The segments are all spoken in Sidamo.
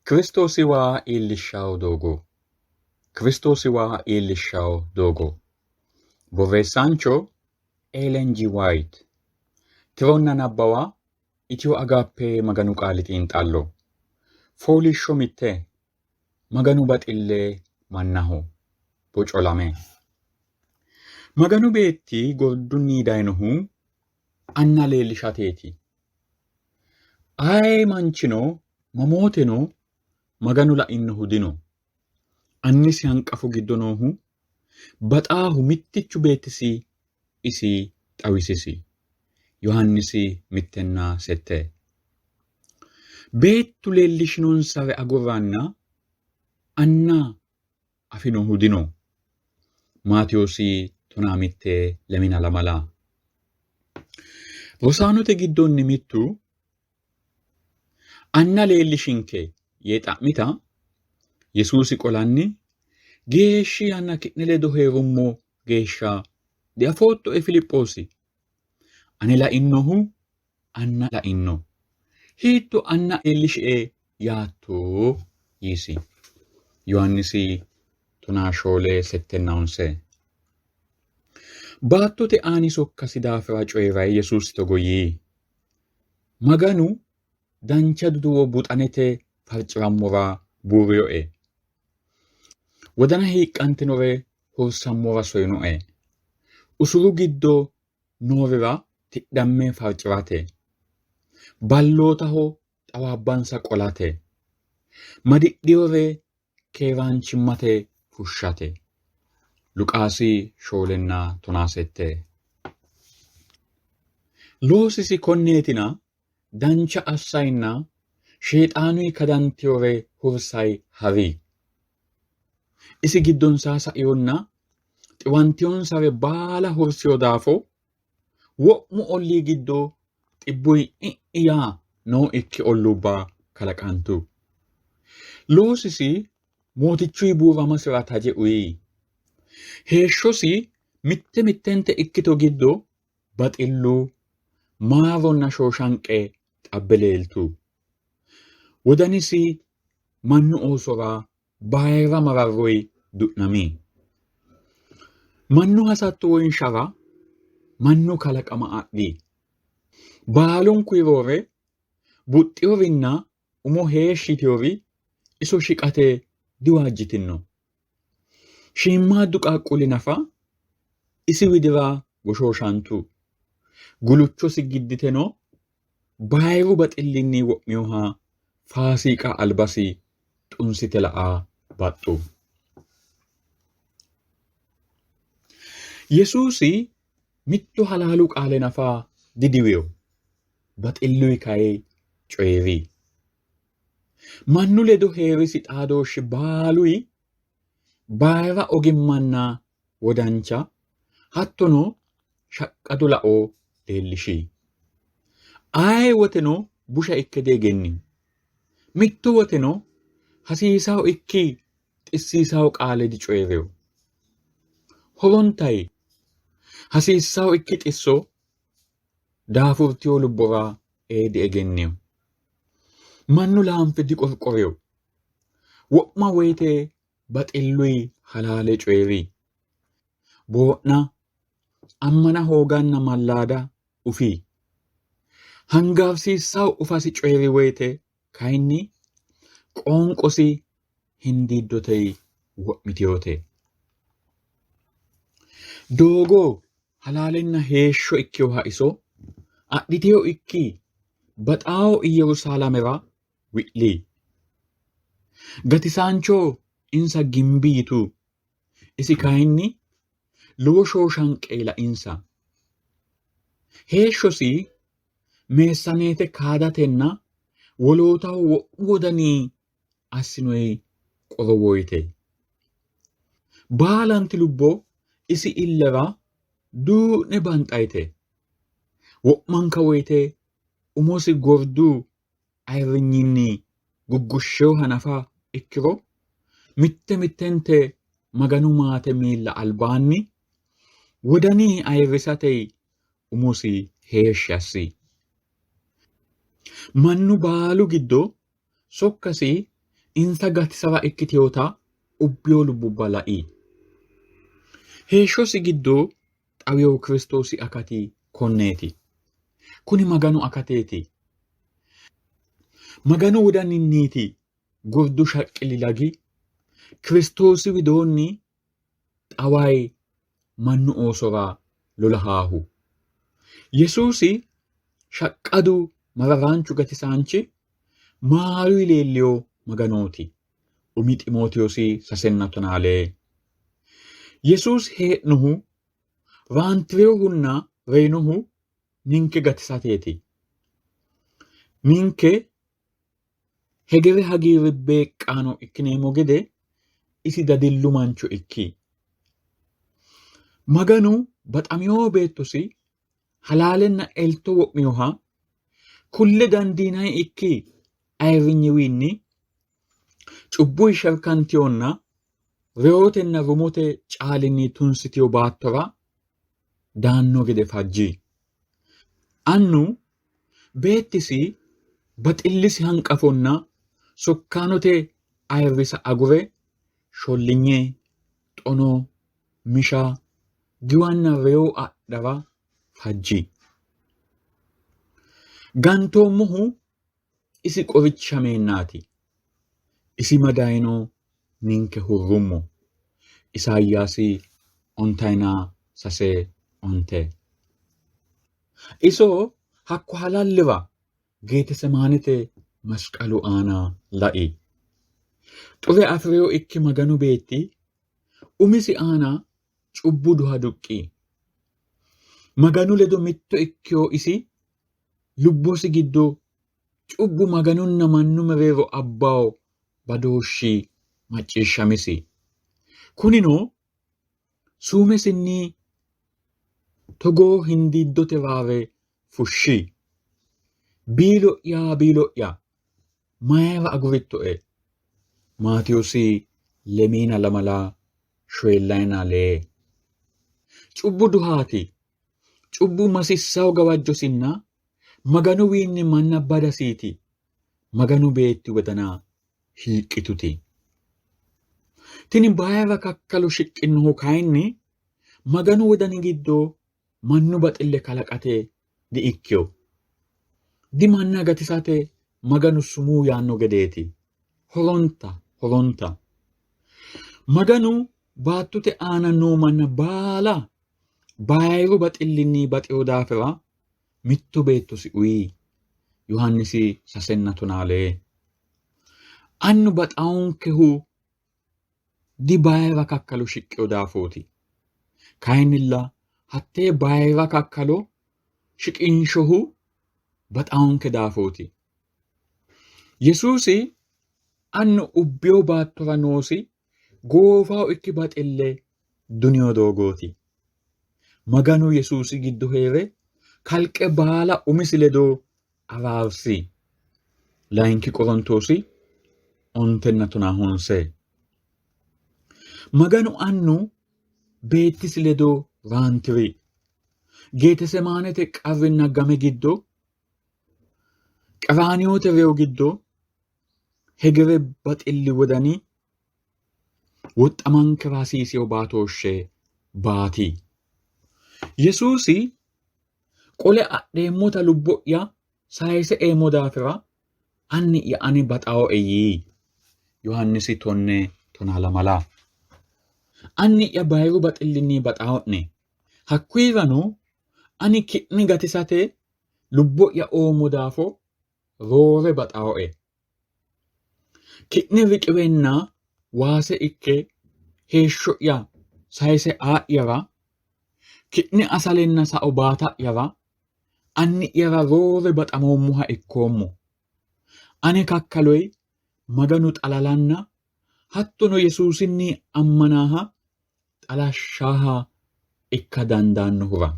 Kiristoosiwa iillishshawo doogo Kiristoosiwa iillishshawo doogo Borreessaancho Ellen G. White Tironna Nabbawa Itiyo Agaappe Maganu Qaali Xiinxallo Fooliishsho Mitte Maganu Baxille Mannaho Boco Lame Maganu Beetti gordunni dayinohu Anna leellishateeti. Aye manchino mamooteno Maganu lainohu dino. Annisi hanqafo giddo noohu baxaahu mittichu Beettisi isi xawisisi. Yohaannisi mittenna sette. Beettu leellishinonsare agurranna Anna afinohu dino. Maatewoosi tonaa mitte lemina lamala. Rosaanote giddonni mittu, Anna leellishinke yee xa'mita, Yesuusi qolanni, Geeshshi yanna ki'ne ledo hee'rummo geeshsha diafoottoe Filiphoosi? Ane lainohu Anna laino. Hiitto Anna leellishie yaatto? yiisi. Yohaannisi 14 settenna honse. Baattote aani sokkasi daafira coyi'rayi Yesuusi togo yii, Maganu dancha duduwo buxanete farci'rammora buurinoe. Wodana hiiqqantinore hursammora soyinoe. Usuru giddo noorira tidhamme farci'rate, ballootaho xawaabbansa qolate, madidhinore keeraanchimmate fushshate. Luqaasi shoolenna tonaa sette. Loosisi konneetina dancha assayinna Sheexaanuyi kadantinore hursay ha'ri. Isi giddonsa sainonna xiwantinonsare baala hursino daafo, wo'mu ollii giddo xibbuyi i'I yaa nooikki olluubba kalaqantu. Loosisi Mootichuyi buuramasira taje uyi. Heeshshosi mitte mittente ikkito giddo baxillu, maaronna shooshanqe xabbe leeltu. Wodanisi mannu oosora bayira mararroyi du'nami. Mannu hasatto wonshara mannu kalaqama adhi. Baalunkuyi roore buxxinorinna umo heeshshi yitinori iso shiqate diwaajjitino. Shiimmaaddu qaaqquulli nafa isi widira goshooshantu. Guluchosi gidditeno bayiru baxillinni wo'minoha faasiiqa albasi xunsite la''a baxxu. Yesuusi mitto halaalu qaale nafa didiwino, baxilluyi kayi coyi'ri. Mannu ledo hee'risi xaadooshshi baaluyi bayira ogimmanna wodancha hattono shaqqado lao leellishi. Aye woteno busha ikke diegennino. Mitto woteno hasiisaho ikki xissiisaho qaale dicoyi'rino. Horontayi hasiissaho ikki xisso daafurtino lubbora ee diegennino. Mannu laanfe diqorqorino. Wo'ma woyite baxilluyi halaale coyi'ri. Boo'na, ammana hooganna mallaada ufi. Hangaarsiissawo ufasi coyi'ri woyite kayinni qoonqosi hindiiddote wo'mitinote. Doogo halaalenna heeshsho ikkinoha iso adhitino ikki baxaawo Iyyerusalamera wi'li. Gatisaancho insa gimbi yitu. Isi kayinni lowo shooshanqe lainsa. Heeshshosi meessaneete kaadatenna wolootaho wo'mu wodani assinoyi qorowoyite. Baalanti lubbo isi illera duu'ne banxayite. Wo'manka woyite umosi gordu ayirrinyinni guggushshinoha nafa ikkiro, mitte mittente Maganu maate miilla albaanni wodani ayirrisate umosi heeshshi assi. Mannu baalu giddo sokkasi insa gatisara ikkitinota ubbino lubbubba lai. Heeshshosi giddo xawino Kiristoosi akati konneeti. Kuni Maganu akateeti. Maganu wodaninniiti gordu shaqqilli lagi Kiristoosi widoonni xawayi mannu oosora lolahaahu. Yesuusi shaqqadu mararaanchu gatisaanchi maaruyi leelliyo Maganooti. Umi Ximootewoosi sasenna tonaa lee. Yesuusi hee'nohu raantireyohunna reyinohu ninke gatisateeti. Ninke hegere hagiirri beeqqaano ikkineemmo gede isi dadillu mancho ikki. Maganu baxamino beettosi halaalenna elto wo'minoha kulle dandiinanni ikki ayirrinyiwiinni cubbuyi sherkantiyonna reyotenna rumote caalinni tunsitiyo baattora daanno gede fajji. Annu Beettisi baxillisi hanqafonna sokkaanote ayirrisa agure shollinye, xono, misha, giwanna reyo adhara fajji. Gantoommohu isi qorichameennaati. Isi madayino ninke hurrummo. Isayaasi ontayina sase onte. Iso hakko halalliwa Geetesemaanete masqalu aana lai. Xure afi'rino ikki Maganu Beetti umisi aana cubbu duha duqqi. Maganu ledo mitto ikkino isi lubbosi giddo cubbu Maganunna mannu mereero abbawo badooshshi macciishshamisi. Kunino suumesinni togoo hindiiddote raare fushshi. Biilo'ya, biilo'ya, mayira agurittoe? Maatewoosi lemiina lamala shoyillayina lee. Cubbu duhaati. Cubbu masissawo gawajjosinna Maganuwiinni manna badasiiti. Maganu Beetti wodana hiiqqituti. Tini bayira kakkalo shiqqinohu kayinni Maganu wodani giddo mannu baxille kalaqate di''ikkino. Dimanna gatisate Maganu sumuu yaanno gedeeti. Horonta, horonta. Maganu baattote aana noo manna baala bayiru baxillinni baxino daafira mitto beettosi uyi. Yohaannisi sasenna tonaa lee. Annu baxaonkehu dibayira kakkalo shiqqino daafooti. Kayinnilla hattee bayira kakkalo shiqinshohu baxaonke daafooti. Yesuusi annu ubbino baattora noosi goofaho ikki baxille dunino doogooti. Maganu Yesuusi giddo hee're kalqe baala umisi ledo araarsi. Layinki Qorontoosi ontenna tonaa honse. Maganu Annu Beettisi ledo raantiri. Geetesemaanete qarrinna game giddo, Qeraaniyote reyo giddo, hegere baxilli wodani woxxamankera hasiisino baatooshshe baati. Yesuusi qole adheemmota lubbo'ya sayise eemmo daafira Anni'ya ane baxaoe yii. Yohaannisi tonne tonaa lamala. Anni'ya bayiru baxillinni baxao'ne. Hakkuyirano ani ki'ne gatisate lubbo'ya oommo daafo roore baxaoe. Ki'ne riqiwenna waase ikke heeshsho'ya sayise aa'yara, ki'ne asalenna sao baata'yara Anni'yara roore baxamoommoha ikkoommo. Ane kakkaloy Maganu xalalanna hattono Yesuusinni ammanaha xalashshaha ikka dandaannohura.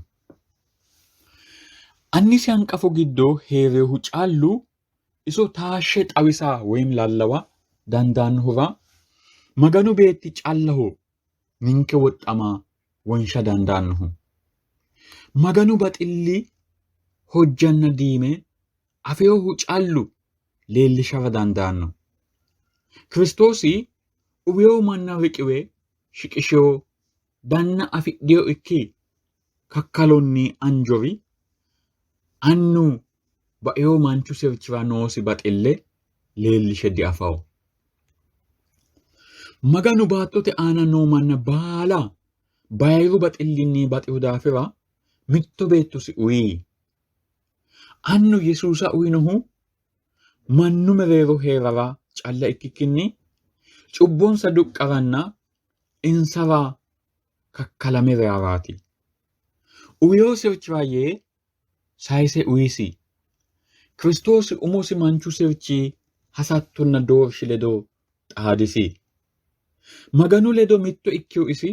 Annisi hanqafo giddo hee'rinohu callu iso taashshe xawisa woyim lallawa dandaannohura Maganu Beetti callaho ninke woxxama wonsha dandaannohu. Maganu baxilli hojjanna diime afinohu callu leellishara dandaanno. Kiristoosi uwewo manna riqiwe shiqishiwo danna afidhiyo ikki kakkalonni anjori annu baewo manchu sirchira noosi baxille leellishe diafawo. Maganu baattote aana noo manna baala bayiru baxillinni baxihu daafira mitto beettosi uyi. Annu Yesuusa uyinohu mannu mereero hee'rara calla ikkikkinni cubbonsa duqqaranna insara kakkalame reyaraati. Uwino sirchira yee sayise uyisi. Kiristoosi umosi manchu sirchi hasattonna doorshi ledo xaadisi. Maganu ledo mitto ikkino isi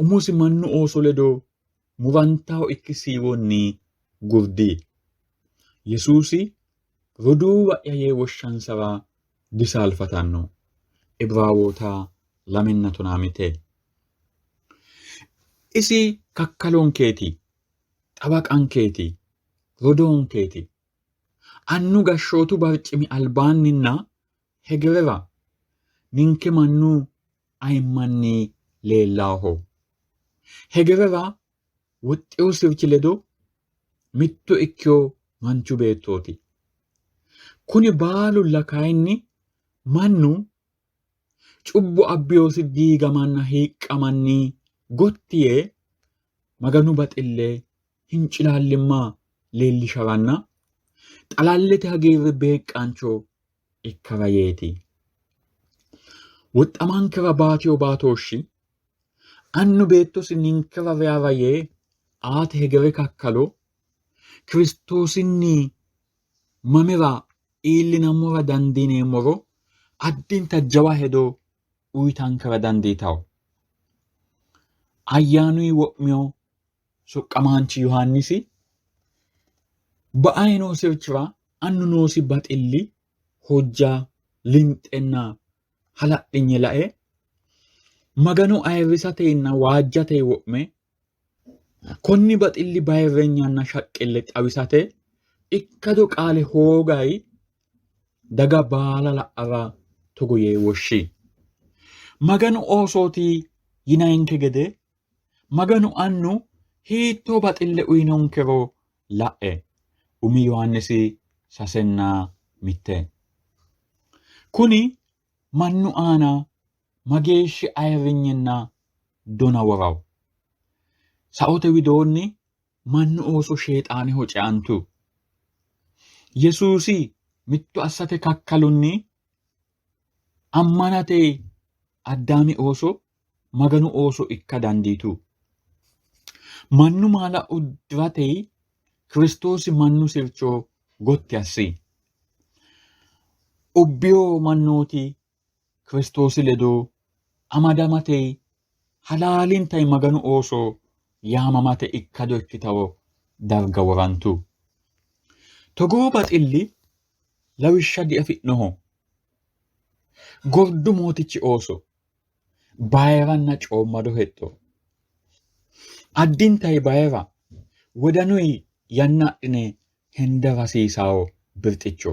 umosi mannu ooso ledo murantaho ikki siiwonni gurdi. Yesuusi roduuwa'ya yee woshshansara disaalfatanno. Ibiraawoota 25. Isi kakkalonkeeti, xawaqankeeti, rodoonkeeti. Annu gashshootu barcimi albaanninna hegerera ninke mannu ayimmanni leellaaho. Hegerera woxxewu sirchi ledo mitto ikkino manchu beettooti. Kuni baalulla kayinni mannu cubbu abbinosi diigamanna hiiqqamanni gotti yee Maganu baxille hincilaallimma leellisharanna xalallete hagiirri beeqqaancho ikkara yeeti. Woxxamankera baatino baatooshshi annu beettosi ninkera reyara yee aate hegere kakkalo Kiristoosinni mamira iillinammora dandiineemmoro addinta jawa hedo uyitankera dandiitanno. Ayyaanuyi wo'mino soqqamaanchi Yohaannisi ba''ayi noo sirchira annu noosi baxilli hojja linxenna hala'linye lae Magano ayirrisatenna waajjate wo'me konni baxilli bayirreenyanna shaqqille xawisate ikkado qaale hoogayi daga baala la'ara togo yee woshshi. Maganu oosooti yinayinke gede Maganu Annu hiittoo baxille uyinonkero la'e. Umi Yohaannisi 3:1. Kuni mannu aana mageeshshi ayirrinyenna dona worawo! Saote widoonni mannu ooso Sheexaaneho ceantu. Yesuusi mitto assate kakkalonni ammanate Addaami ooso Maganu ooso ikka dandiitu. Mannu maala uddi'rate Kiristoosi mannu sircho gotti assi. Ubbino mannooti Kiristoosi ledo amadamate halaalintanni Maganu ooso yaamamate ikkado ikkitawo darga worantu. Togoo baxilli lawishsha diafi'noho. Gordu mootichi ooso bayiranna coommado hexxo. Addintayi bayira wodanuyi yanna adhine hendara hasiisawo birxicho.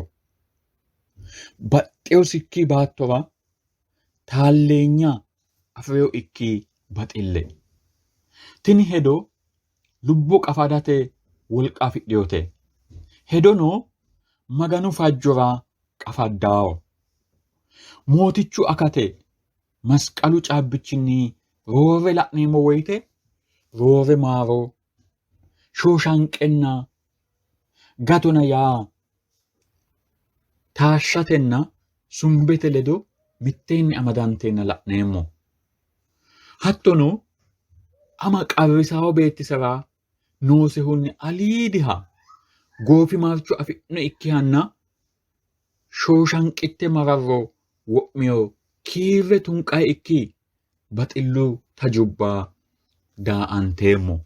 Baxxeyosikki baattora taalleenya afi'rino ikki baxille. Tini hedo lubbo qafadate wolqa afidhinote. Hedono Maganu fajjora qafaddawo. Mootichu akate masqalu caabbichinni roore la'neemmo woyite roore maaro, shooshanqenna gatona yaa taashshatenna sumbete ledo mitteenni amadanteenna la'neemmo. Hattono ama qarrisawo beettisera noosehunni aliidiha goofimarcho afi'no ikkihanna shooshanqitte mararro wo'mino kiirre tunqayi ikki baxillu tajubba daa''anteemmo.